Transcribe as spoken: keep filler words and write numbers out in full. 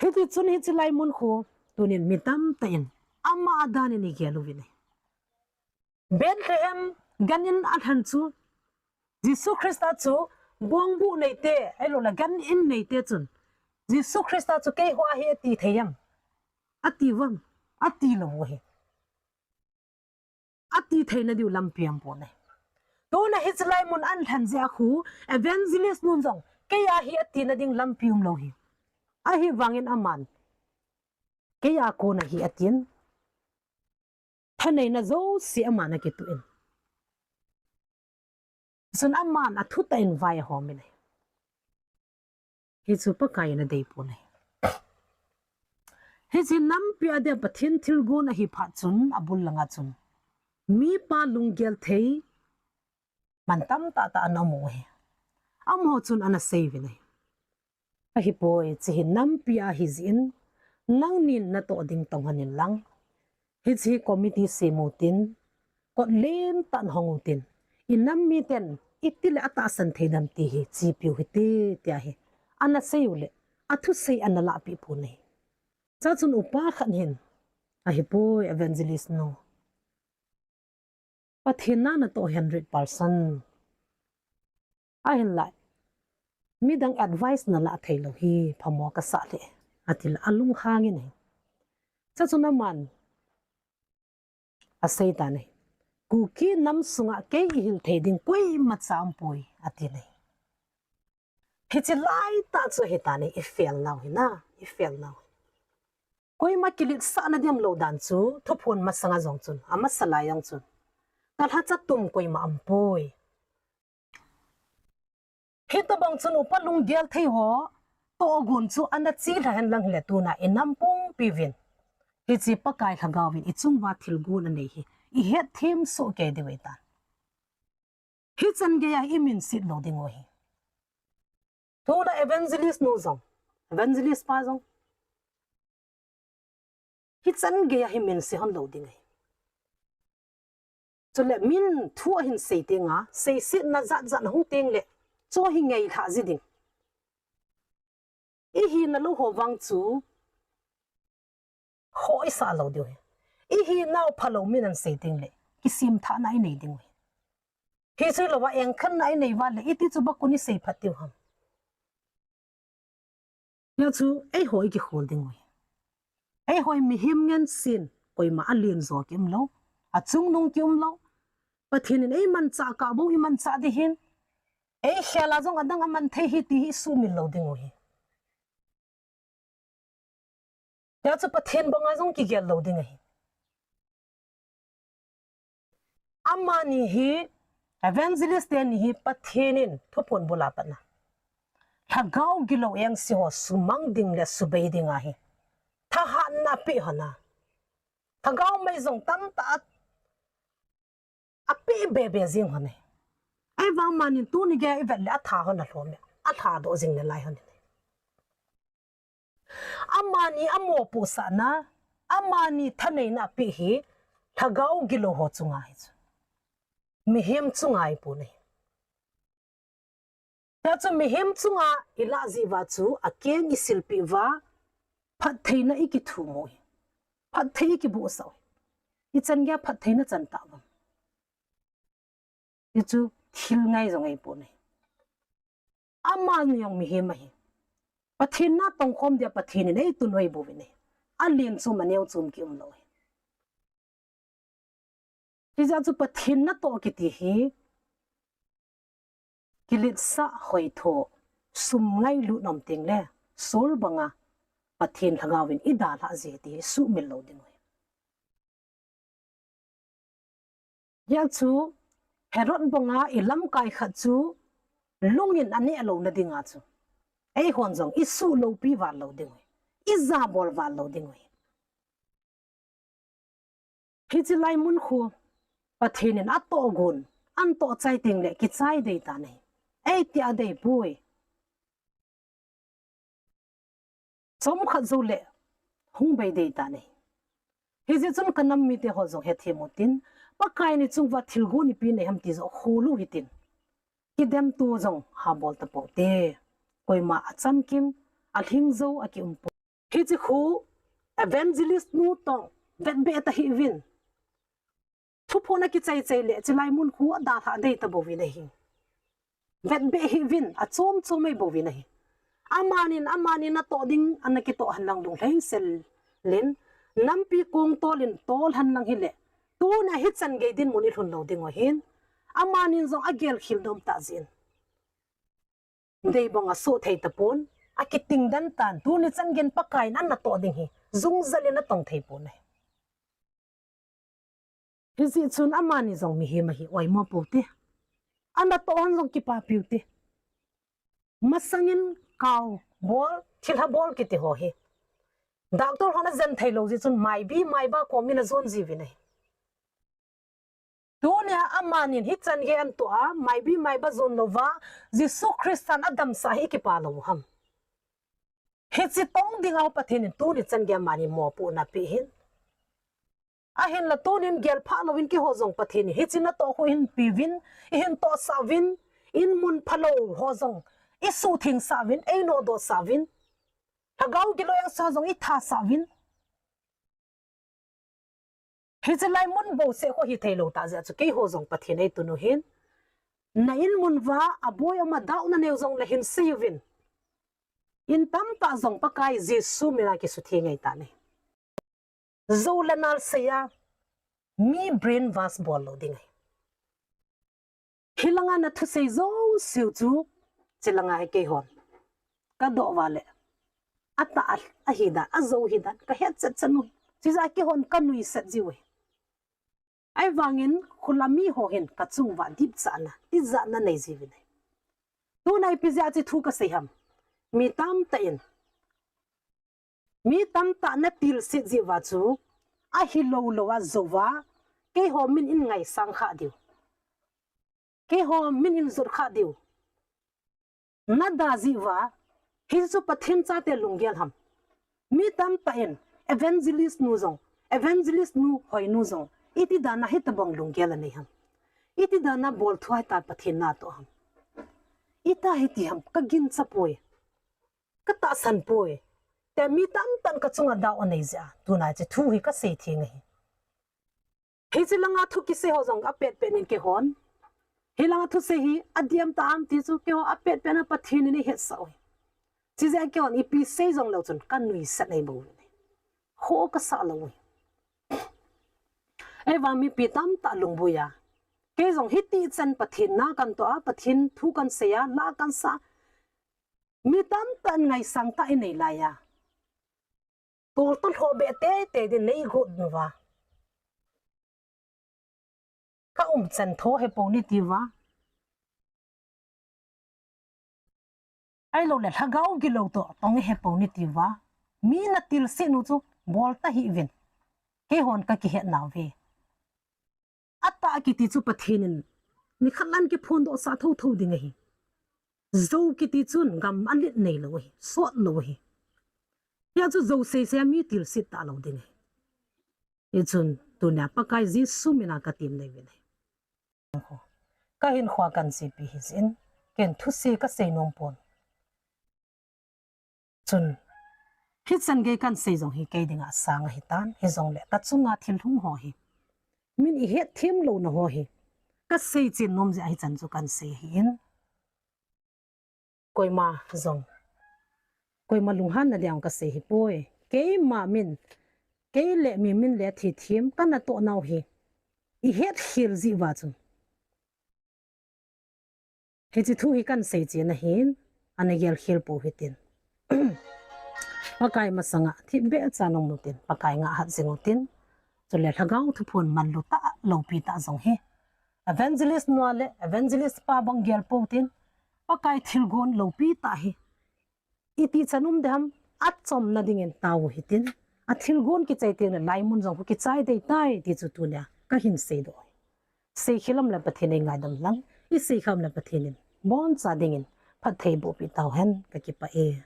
Hiti chun hiche lai mun khu tunin mi tamtah in ama a danin igel uvin ahi. Bethlehem gan in alhan chu Jesu Christa chu bongbuh neite, ahilouleh gan in neite chun Jesu Christa chu keiho ahi ati thei em? Ati uvam? Ati lou u ahi. Ati theina diu lampi aumpon ahi. Tuna hiche lai mun alhan jeh a khu evangelist nun jong kei ahi atina ding lampi umlou ahi. Ahivangin aman kei a kon ahi atin, thaneina jouse aman akituh in. Chun aman athutah in vai ahom in ahi. Hichu Pakai in adeipon ahi. Hiche nampi a dia Pathen thilgon ahi phat chun abul langa chun mipa lunggel thei man tamtah tah ana um u ahi. Amaho chun ana sei uvin ahi. Ahipoi, hiche hi nampi ahi jeh in, nangnin natoh ding tong lhon in lang, hiche hi committee sem utin, kot lentah in hong utin, i nam miten itile atahsan thei dem ti hi chepiu hite, tia hi ana sei uleh, athusei ana lahpeh pon ahi. Chuchun upa khat hin, ahipoi, evangelist nu, Pathen na natoh hi hundred percent. Ahinlah, midang advice nalah theilou hi phamo kasah lheh, atile alunghang in ahi. Chuchun aman aseitan ahi. Kuki nam sunga kei ihil thei ding koimacha aumpoi, atin ahi. Hiche laitah chu ahitan ahi, i fail nau hi na, i fail nau hi. Koima kiletsahna dihlou dan chu, thuphon masanga jong chun, amasa lai jong chun, kalhacha tum koima aumpoi. Hitobang chun upa lunggel thei ho tohgon chu ana chelha hen lang hile tuna i nam pumpi uvin, hiche Pakai Lhagao vin i chung uva thilgon anei hi i hetthem soh kei diu ahitan. Hichan geiya hi i minset lou ding u ahi. Tuna evangelist nu jong, evangelist pa jong, hichan geiya hi minse hon lou ding ahi. Chule min thu ahin sei tenga, seisetna jatjat ahung tengle, chu hi ngailhah ji ding. I hina lou ho vang chu, khoh i sah lou diu ahi. I hinau phalou min ahin sei tengle, kisemthahna i nei ding u ahi. Hiche louva engkhanna i nei uva le, iti chu bakun i sei phat diu ham? Hijeh chun, eiho i kikhol ding u ahi. Eiho hi mihem ngen sin, koima alen jo kium lou, achungnung kium lou. Pathen in eimanchah kah bou i manchah ding ahin, eikhel a jong adang aman thei ahi ti hi i sumil lou ding u ahi. Hijeh chun Pathen banga jong kigel lou ding ahi. Amani hi, evangelist teni hi Pathen in thuphon bula patna, lhagao gilou engse ho sumang ding le subei ding ahi. Thahatna apeh hon a, lhagao mei jong tamtah a apeh bebe jing hon ahi. Ahivang amani tuni geiya i vet le atha hon alhom e. Alhadoh jing nalai hon ahi. Amani amopohsahna, amani thaneina apeh hi, lhagao gilou ho chunga ahi chu. Mihem chunga ahipon ahi. Hijeh chun mihem chunga i lah jeh uva chu, akeng i silpeh uva, phattheina i kithum u ahi. Phatthei i kibohsah u ahi. Ichan geiya phattheina chan tah uvam? Hichu thil ngai jong ahipon ahi. Amani jong mihem ahi. Pathen na tongkhom dia Pathen in eitun u ahi bouvin ahi. Alen chom aneo chom kium lou ahi. Hijeh chun Pathen natoh kiti hi, kiletsah hoitho, sum ngailut nom tengle, Saul banga Pathen Lhagao vin i dalhah ji ahi ti hi sumil lou ding u ahi. Hijeh chun, Herod banga i lamkai khat chu, lungin aneh louna dinga chu, eihon jong i suhloupi val lou ding u ahi. I jabol val lou ding u ahi. Hiche lai mun khu, Pathen in atohgon, anatoh chai tengle kichai dei tan ahi. Eiti a deipoi. Chomkhat joule, hung bei dei tan ahi. Hijeh chun ka nam mite ho jong hethem utin, Pakai in i chung uva thilgon ipi nei ham ti joh khol u hitin. Kidemto jong habol tapou te. Koima achamkim, alhingjou akiumpoi. Hiche khu evangelist nu toh vetbeh tahih uvin. Thuphon akichai chai le, chulai mun khu adalhah dei tabouvin ahi. Vetbeh hih uvin, achom chom ahi bouvin ahi. Amanin, amanin natoh ding, ana kitoh henlang lunglhai sel in, nampi kong tolin tol henlang hile, tuna hichan gei dinmun ilhun lou diu ahin. Amanin jong agel khel nom tah jeh in. Deibang asoh thei tapon, akiting den tan, tuni chan geiyin Pakaiyin anatoh ding hi, jung jal in atong thei pon ahi. Hijeh chun amani jong mihem ahi, oimo pou te. Anatoh hon jong kipapiu te. Masangin kau bol, thilha bol kiti ho hi. Doctor hon ajen thei lou jeh chun maibi, maiba komin ajon jiuvin ahi. Tunia amanin hichan gei anatoh a, maibi, maiba jon louva, Jesu Christan adamsah hi kipa lou ham. Hiche tong dinga Pathen in tuni chan gei amani mopohna apeh ahin. Ahinla tunin gelphah louvin keiho jong Pathen in hiche natoh khu eihin peuvin, eihin tohsah uvin, in mun phalou ho jong eisuhthengsah uvin, einodohsah uvin. Lhagao gilou engse ho jong eithasah uvin. Hiche lai mun bouseh khu hithei lou tah jeh a chu keiho jong Pathen eitun u ahin. Na in mun uva aboi ama dauna neo jongle hin seiuvin. In tamtah jong Pakai Jesu mina kisutheng ahitan ahi. Jou le nal seiya mi brainwash bol lou ding ahi. Hilanga nathusei jouseu chu, chulanga hi keihon kadoh uva le, atah a, ahidan, ajou hidan kahet chet chet u. Chujeh a keihon kanuisat jiu ahi. Ahivangin khula miho hin kachung uva dipchatna, tijatna nei jiuvin ahi. Tuna ipi jeh a hiche thu kasei ham. Mi tamtah in, mi tamtah natilsit jeh uva chu, ahilou lou a jou uva, keiho min in ngaisang kha diu. Keiho min in jot kha diu. Nada jeh uva, hichu Pathen chate lunggel ham. Mi tamtah in evangelist nu jong, evangelist nu hoinu jong, iti dan a hitobang lunggel anei ham. Iti dan a bolthu a hitia Pathen natoh ham. Ita hiti ham, kagincha poi. Katahsan poi. Tia mi tamtah in kachunga doubt anei jeh a, tuna hiche thu hi kasei theng ahi. Hiche langa thu kisei ho jong apet pet in keihon, hilanga thusei hi adem tah am ti chu keiho apet pet in Pathen in eihetsah u ahi. Chujeh a keihon ipi sei jongleu chun kanuisat nei bou ahi. Kho kasah lou u ahi. Ahivang mipi tamtah lungboiya, kei jong hitichan Pathen na katoh a, Pathen thu kaseiya, la kasa, mi tamtah in ngaisang tah inei laiya, toltoh lhoh beh teitei din neigot uva, kaumchan tho hepou nitiuva, ahiloule lhagao gilou toh tong hepou nitiuva, mi natilsit nu chu bol tahih uvin, keihon kakihet nauve. Atah kiti chu Pathen in nikhat lan kiphondohsah thotho ding ahi. Jou kiti chun gam alet neilou ahi, sot lou ahi. Hia chu jou seisei a mi tilsit talou ding ahi. Hichun tunia Pakai Jesu mina katem nahi uvin ahi. Kahinkhoa kahin chepi hijeh in, ken thusei kasei nompon. Chun, hichan gei kahin sei jong hi kei dinga asang ahitan, hijongle kachunga thil hung ho hi min ihetthem louna ho hi kaseichen nom jeh a hichan chu kahin sei ahin. Koima jong, koima lunghanna ding a kasei hipoi. Keima min, kei le mi min le thithem kanatoh nau hi ihetkhel jeh uva chun, hiche thu hi kahin seichen ahin, ana gelkhel pou hitin. Pakai masanga thipbeh cha nung utin, Pakai ngah hat jing utin. Chule lhagao thuphon manlu tah, loupi tah jong hi evangelist nu le evangelist pa bang gel pou tin, Pakai thilgon loupi tah hi itichan um ding ham, achomna dingin tao u hitin. Athilgon kichai tengle laimun jong khu kichai dei tai ti chu tunia kahin seidoh. Seikhel um le Pathen in eingaidam lang, iseikhel um le Pathen in boncha dingin phatthei bohpeh tauhen, kakipah e.